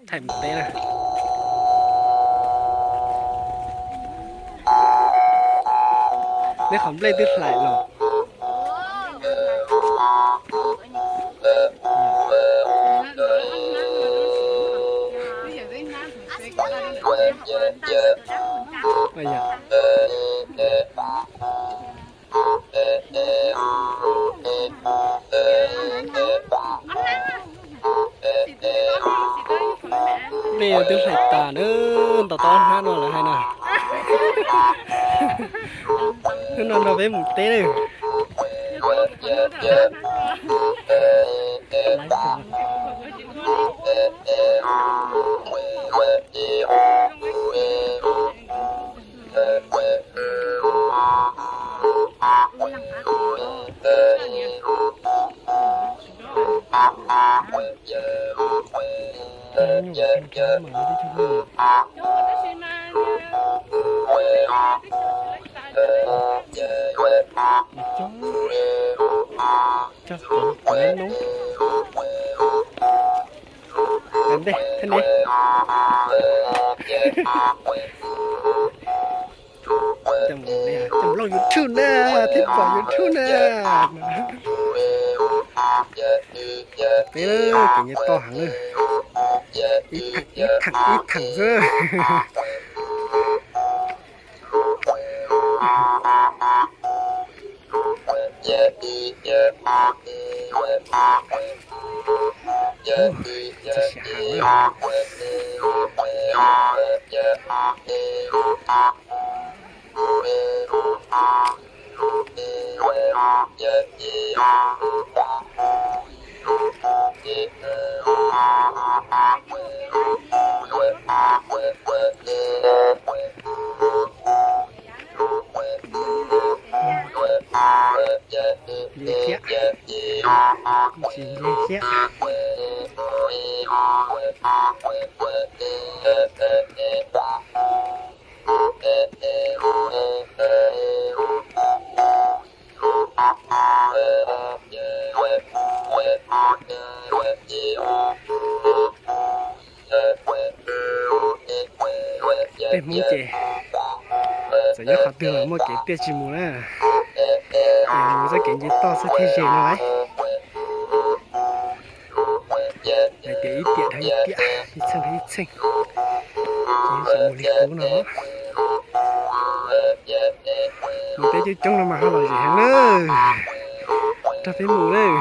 Thaij mus teb na. Neb qhov nplej twb hlais los. Nplej twb hlais tas na, ntaus tau ob hnab no lawm hais na. Hnub no nrog peb mus teb na. Ntej thiab ne. Cov mloog YouTube na, thiab pom YouTube na. Peb ces nce toj heev na, ib theem ib theem xwb. Ntsia thiab, ntsia thiab. Peb Hmoob ces txawm nyob qhov twg los muaj kev tiaj tsis mus na, mus txoj kev nce toj xwb thiaj ze no lauj. Hais tias ib tiam dhau ib tiam, ib txheej dhau ib txheej, ces tseem mus li qub no. Mus teb coob coob no mas ho lom zem heev lawm. Nrog peb mus lawm.